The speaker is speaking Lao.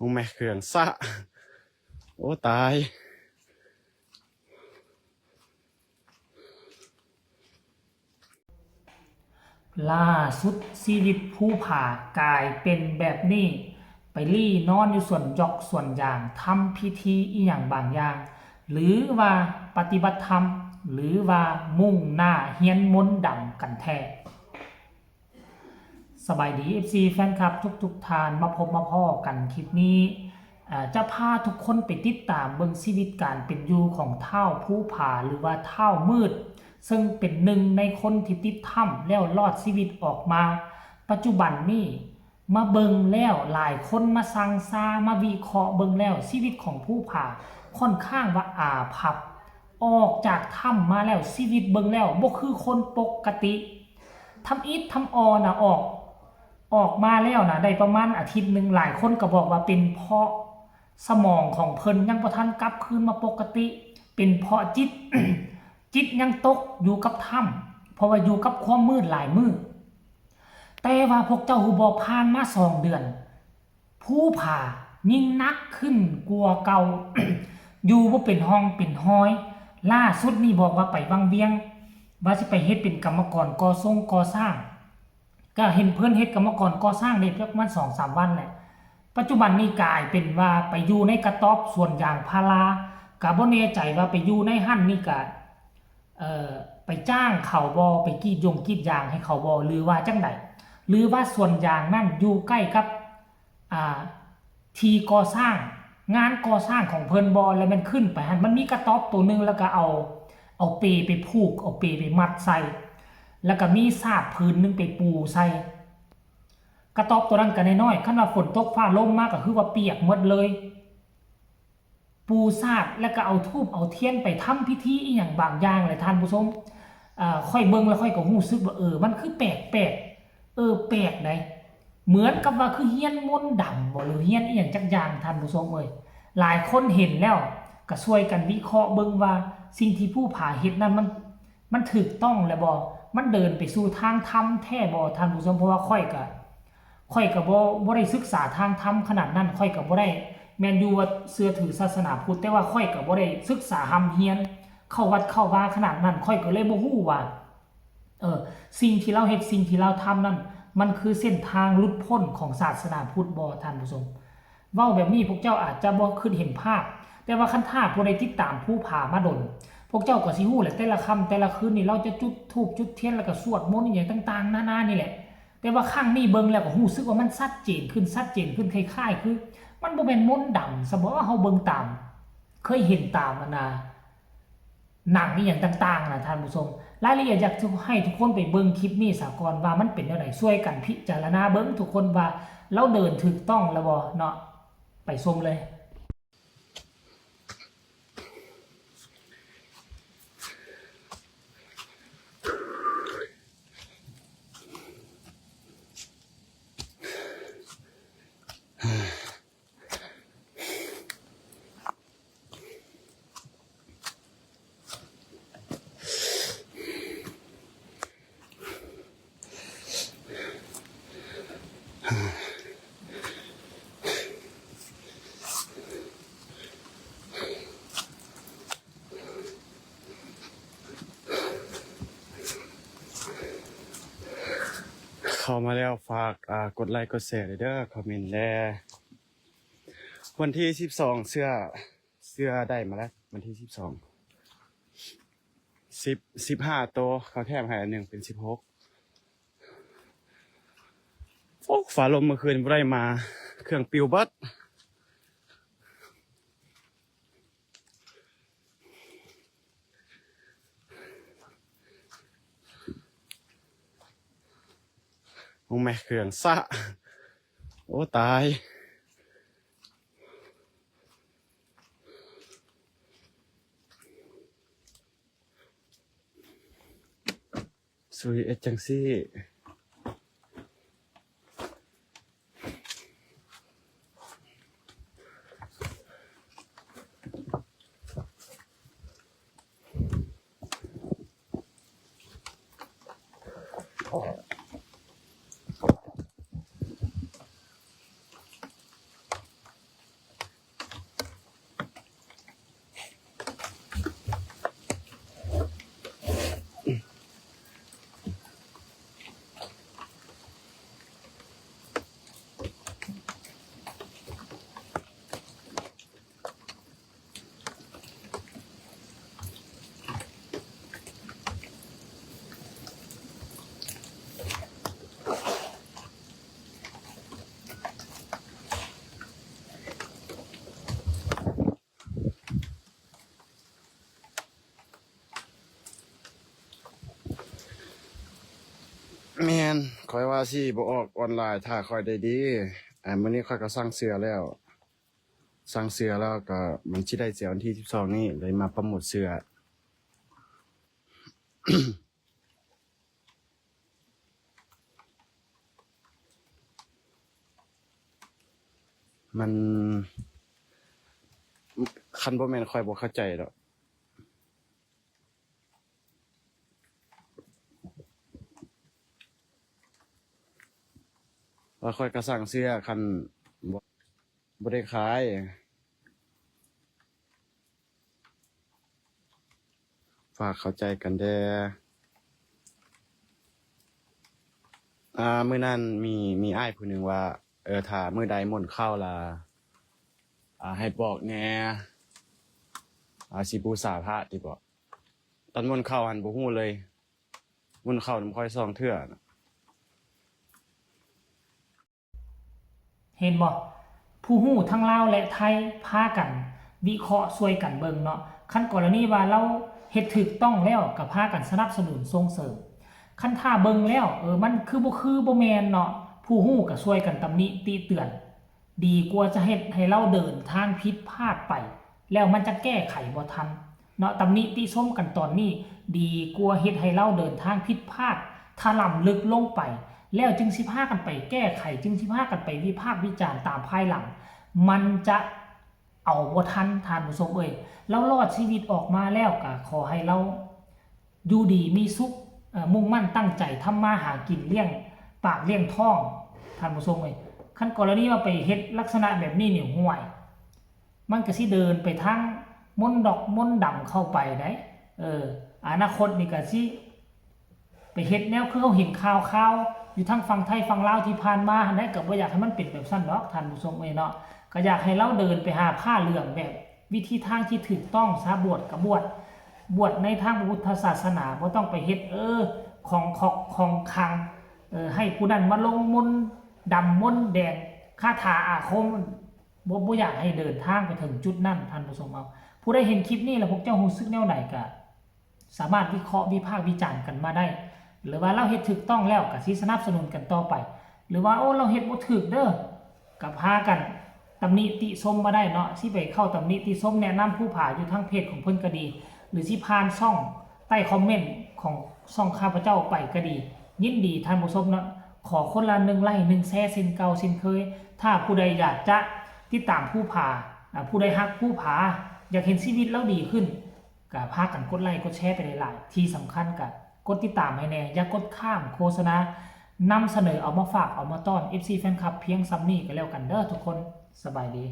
ມອງແມ່ເຄື່ອງຊະ ໂອ້ ຕາຍ. ລ່າສຸດຊີວິດພູຜາກາຍເປັນແບບນີ້, ໄປລີ້ນອນຢູ່ສວນຢອກສວນຢາງ, ທຳພິທີອີ່ຫຍັງບາງຢ່າງ ຫຼືວ່າປະຕິບັດທຳ ຫຼືວ່າມຸ່ງໜ້າຮຽນມົນດຳກັນແທ້? ສະບາຍດີ ເອັຟຊີ ແຟນຄລັບທຸກໆທ່ານ, ມາພົບມາພໍ້ກັນຄລິບນີ້ ເອີ ຈະພາທຸກຄົນໄປຕິດຕາມເບິ່ງຊີວິດການເປັນຢູ່ຂອງທ້າວພູຜາ ຫຼືວ່າທ້າວມືດ ເຊິ່ງເປັນໜຶ່ງໃນຄົນທີ່ຕິດຖ້ຳແລ້ວລອດຊີວິດອອກມາ. ປັດຈຸບັນນີ້ມາເບິ່ງແລ້ວ ຫຼາຍຄົນມາຊັ່ງຊາ ມາວິເຄາະເບິ່ງແລ້ວ ຊີວິດຂອງພູຜາຂ້ອນຂ້າງວ່າອາພັບ. ອອກຈາກຖ້ຳມາແລ້ວ ຊີວິດເບິ່ງແລ້ວບໍ່ຄືຄົນປົກກະຕິ. ທຳອິດທຳອໍນະ ອອກ ອອກມາແລ້ວນະ ໄດ້ປະມານອາທິດໜຶ່ງ ຫຼາຍຄົນກໍບອກວ່າເປັນເພາະສະໝອງຂອງເພິ່ນຍັງບໍ່ທັນກັບຄືນມາປົກກະຕິ, ເປັນເພາະຈິດ ຈິດຍັງຕົກຢູ່ກັບຖ້ຳ ເພາະວ່າຢູ່ກັບຄວາມມືດຫຼາຍມື້. ແຕ່ວ່າພວກເຈົ້າຮູ້ບໍ່ ຜ່ານມາສອງເດືອນ ພູຜາຍິ່ງໜັກຂຶ້ນກວ່າເກົ່າ ຢູ່ບໍ່ເປັນຮ່ອງເປັນຮອຍ. ລ່າສຸດນີ້ບອກວ່າໄປວັງວຽງ ວ່າຊິໄປເຮັດເປັນກຳມະກອນກໍ່ຊົງກໍ່ສ້າງ, ກະເຫັນເພິ່ນເຮັດກຳມະກອນກໍ່ສ້າງໄດ້ປະມານສອງສາມວັນແຫຼະ. ປັດຈຸບັນນີ້ກາຍເປັນວ່າໄປຢູ່ໃນກະຕ໊ອບສວນຢາງພາລາ, ກະບໍ່ແນ່ໃຈວ່າໄປຢູ່ໃນຫັ້ນນີ້ກະ ເອີ ໄປຈ້າງເຂົາບໍ່ ໄປກຣີດຢົງກຣີດຢາງໃຫ້ເຂົາບໍ່ ຫຼືວ່າຈັ່ງໃດ ຫຼືວ່າສວນຢາງນັ້ນຢູ່ໃກ້ກັບ ອ່າ ທີ່ກໍ່ສ້າງ ງານກໍ່ສ້າງຂອງເພິ່ນບໍ່ ແລ້ວແມ່ນຂຶ້ນໄປຫັ້ນ ມັນມີກະຕ໊ອບໂຕໜຶ່ງ ແລ້ວກໍເອົາ ເອົາເປໄປຜູກ ເອົາເປໄປມັດໃສ່ ແລ້ວກໍມີສາດຜືນໜຶ່ງໄປປູໃສ່. ກະຕ໊ອບໂຕນັ້ນກໍນ້ອຍໆ ຄັນວ່າຝົນຕົກຟ້າລົມມາກໍຄືວ່າປຽກໝົດເລີຍ. ປູສາດ ແລ້ວກໍເອົາທູບເອົາທຽນໄປທຳພິທີອີ່ຫຍັງບາງຢ່າງແຫຼະທ່ານຜູ້ຊົມ. ເອີ ຂ້ອຍເບິ່ງແລ້ວຂ້ອຍກໍຮູ້ສຶກວ່າ ເອີ ມັນຄືແປກໆ ເອີ ແປກໃດ໋ ເໝືອນກັບວ່າຄືຮຽນມົນດຳບໍ ຫຼືຮຽນອີ່ຫຍັງຈັກຢ່າງທ່ານຜູ້ຊົມເອີຍ. ຫຼາຍຄົນເຫັນແລ້ວກໍຊ່ວຍກັນວິເຄາະເບິ່ງວ່າ ສິ່ງທີ່ພູຜາເຮັດນັ້ນມັນ ມັນຖືກຕ້ອງແລ້ວບໍ່? ມັນເດີນໄປສູ່ທາງທຳແທ້ບໍ່ທ່ານຜູ້ຊົມ? ເພາະວ່າຂ້ອຍກໍ ຂ້ອຍກໍບໍ່ ບໍ່ໄດ້ສຶກສາທາງທຳຂະໜາດນັ້ນ, ຂ້ອຍກໍບໍ່ໄດ້ແມ່ນຢູ່ວ່າເຊື່ອຖືສາສະໜາພຸດ, ແຕ່ວ່າຂ້ອຍກໍບໍ່ໄດ້ສຶກສາຮ່ຳຮຽນເຂົ້າວັດເຂົ້າວາຂະໜາດນັ້ນ, ຂ້ອຍກໍເລີຍບໍ່ຮູ້ວ່າ ເອີ ສິ່ງທີ່ລາວເຮັດ ສິ່ງທີ່ລາວທຳນັ້ນ ມັນຄືເສັ້ນທາງຫຼຸດພົ້ນຂອງສາສະໜາພຸດບໍ່ທ່ານຜູ້ຊົມ? ເວົ້າແບບນີ້ພວກເຈົ້າອາດຈະບໍ່ຄິດເຫັນພາບ, ແຕ່ວ່າຄັນຖ້າຜູ້ໃດຕິດຕາມພູຜາມາດົນ, ພວກເຈົ້າກໍຊິຮູ້ແຫຼະ, ແຕ່ລະຄ່ຳແຕ່ລະຄືນນີ້ ລາວຈະຈຸດທູບຈຸດທຽນ ແລ້ວກໍສວດມົນອີ່ຫຍັງຕ່າງໆນານານີ້ແຫຼະ. ແຕ່ວ່າຄັ້ງນີ້ເບິ່ງແລ້ວກໍຮູ້ສຶກວ່າມັນຊັດເຈນຂຶ້ນ, ຊັດເຈນຂຶ້ນ, ຄ້າຍໆຄືມັນບໍ່ແມ່ນມົນດຳຊະບໍ? ເຮົາເບິ່ງຕາມ, ເຄີຍເຫັນຕາມ ອັນນ່າ ໜັງອີ່ຫຍັງຕ່າງໆນະທ່ານຜູ້ຊົມ. ລາຍລະອຽດຢາກໃຫ້ທຸກຄົນໄປເບິ່ງຄລິບນີ້ສາກ່ອນວ່າມັນເປັນແນວໃດ, ຊ່ວຍກັນພິຈາລະນາເບິ່ງທຸກຄົນວ່າລາວເດີນຖືກຕ້ອງແລ້ວບໍ່ເນາະ. ໄປຊົມເລີຍ. ເຂົ້າມາແລ້ວຝາກ ອ່າ ກົດໄລກົດແຊເດີ ຄອມເມັນແດ່. ວັນທີສິບສອງ ເສື້ອ ເສື້ອໄດ້ມາແລ້ວ ວັນທີສິບສອງ ສິບ ສິບຫ້າໂຕ ເຂົາແຖມໃຫ້ອັນໜຶ່ງເປັນສິບຫົກ. ໂອ້ ຟ້າລົມເມື່ອຄືນບໍ່ໄດ້ມາ ເຄື່ອງປິວເບິດ. ໂອ້ແມ່ ເຄື່ອງຊະ ໂອ້ ຕາຍ. ສຸຍເຮັດຈັ່ງຊີ້. ໂອ້ ຂ້ອຍວ່າຊິບໍ່ອອກອອນລາຍ ຖ້າຂ້ອຍໄດ້ດີ. ອາ ມື້ນີ້ຂ້ອຍກໍສັ່ງເສື້ອແລ້ວ ສັ່ງເສື້ອແລ້ວກໍມັນຊິໄດ້ເສື້ອວັນທີສິບສອງນີ້ ເລີຍມາປະໂມດເສື້ອ. ມັນ ຄັນບໍ່ແມ່ນຂ້ອຍບໍ່ເຂົ້າໃຈດອກ. ວ່າຂ້ອຍກໍສັ່ງເສື້ອ ຄັນບໍ່ ບໍ່ໄດ້ຂາຍ ຝາກເຂົ້າໃຈກັນແດ່. ອາ ມື້ນັ້ນມີ ມີອ້າຍຜູ້ໜຶ່ງວ່າ ເອີ ຖ້າມື້ໃດມົນເຂົ້າລະ ອາ ໃຫ້ບອກແດ່ ອາ ຊິບູຊາພະຕິເບາະ. ຕອນມົນເຂົ້າຫັ້ນບໍ່ຮູ້ເລີຍ ມົນເຂົ້ານຳຂ້ອຍສອງເທື່ອນະ. ເຫັນບໍ່? ຜູ້ຮູ້ທັງລາວ ແລະ ໄທ ພາກັນວິເຄາະຊ່ວຍກັນເບິ່ງເນາະ. ຄັນກໍລະນີວ່າລາວເຮັດຖືກຕ້ອງແລ້ວ ກໍພາກັນສະໜັບສະໜູນສົ່ງເສີມ. ຄັນຖ້າເບິ່ງແລ້ວ ເອີ ມັນຄືບໍ່ຄື ບໍ່ແມ່ນເນາະ, ຜູ້ຮູ້ກໍຊ່ວຍກັນຕຳໜິຕິເຕືອນ. ດີກວ່າຈະເຮັດໃຫ້ລາວເດີນທາງຜິດພາດໄປ ແລ້ວມັນຈະແກ້ໄຂບໍ່ທັນເນາະ. ຕຳໜິຕິຊົມກັນຕອນນີ້ ດີກວ່າເຮັດໃຫ້ລາວເດີນທາງຜິດພາດ ຖະຫຼຳເລິກລົງໄປ ແລ້ວຈຶ່ງຊິພາກັນໄປແກ້ໄຂ ຈຶ່ງຊິພາກັນໄປວິພາກວິຈານຕາມພາຍຫຼັງ ມັນຈະເອົາບໍ່ທັນ ທ່ານຜູ້ຊົມເອີຍ. ລາວລອດຊີວິດອອກມາແລ້ວ ກໍຂໍໃຫ້ລາວ ຢູ່ດີມີສຸກ ເອີ ມຸ່ງໝັ້ນຕັ້ງໃຈທຳມາຫາກິນລ້ຽງປາກລ້ຽງທ້ອງ ທ່ານຜູ້ຊົມເອີຍ. ຄັນກໍລະນີວ່າໄປເຮັດລັກສະນະແບບນີ້ນີ້ ຫ້ວຍ ມັນກໍຊິເດີນໄປທາງມົນດອກມົນດຳເຂົ້າໄປໄດ໋. ເອີ ອະນາຄົດນີ້ກໍຊິໄປເຮັດແນວຄືເຮົາເຫັນຂ່າວໆ ຢູ່ທາງຝັ່ງໄທຝັ່ງລາວທີ່ຜ່ານມາຫັ້ນໄດ໋, ກໍບໍ່ຢາກໃຫ້ມັນເປັນແບບຊັ້ນດອກ ທ່ານຜູ້ຊົມເອີຍເນາະ. ກໍຢາກໃຫ້ລາວເດີນໄປຫາຜ້າເຫຼືອງແບບ ວິທີທາງທີ່ຖືກຕ້ອງຊະ, ບວດກໍບວດ, ບວດໃນທາງພະພຸດທະສາສະໜາ, ບໍ່ຕ້ອງໄປເຮັດ ເອີ ຂອງຂອກຂອງຂັງ, ເອີ ໃຫ້ຜູ້ນັ້ນມາລົງມົນດຳມົນແດງ, ຄາຖາອາຄົມ, ບໍ່, ບໍ່ຢາກໃຫ້ເດີນທາງໄປເຖິງຈຸດນັ້ນ, ທ່ານຜູ້ຊົມເອົາ. ຜູ້ໃດເຫັນຄລິບນີ້ແລ້ວ ພວກເຈົ້າຮູ້ສຶກແນວໃດ ກໍ ສາມາດວິເຄາະວິພາກວິຈານກັນມາໄດ້ ຫຼືວ່າລາວເຮັດຖືກຕ້ອງແລ້ວກໍຊິສະໜັບສະໜູນກັນຕໍ່ໄປ ຫຼືວ່າ ໂອ້ ລາວເຮັດບໍ່ຖືກເດີ ກໍພາກັນຕຳໜິຕິຊົມມາໄດ້ເນາະ. ຊິໄປເຂົ້າຕຳໜິຕິຊົມ ແນະນຳພູຜາຢູ່ທາງເພຈຂອງເພິ່ນກໍດີ ຫຼືຊິຜ່ານຊ່ອງໃຕ້ຄອມເມັນຂອງຊ່ອງຂ້າພະເຈົ້າໄປກໍດີ ຍິນດີທ່ານຜູ້ຊົມເນາະ. ຂໍຄົນລະໜຶ່ງໄລ້ ໜຶ່ງແຊ ເຊັ່ນເກົ່າເຊັ່ນເຄີຍ. ຖ້າຜູ້ໃດຢາກຈະຕິດຕາມພູຜາ ອາ ຜູ້ໃດຮັກພູຜາ ຢາກເຫັນຊີວິດລາວດີຂຶ້ນ ກໍພາກັນກົດໄລ້ກົດແຊໄປຫຼາຍໆ. ທີ່ສຳຄັນກໍກົດຕິດຕາມໃຫ້ແດ່, ຢ່າກົດຂ້າມໂຄສະນາ, ນຳສະເໜີເອົາມາຝາກເອົາມາຕ້ອນ ເອັຟຊີ ແຟນຄລັບ ພຽງສ່ຳນີ້ກໍແລ້ວກັນເດີທຸກຄົນ. ສະບາຍດີ.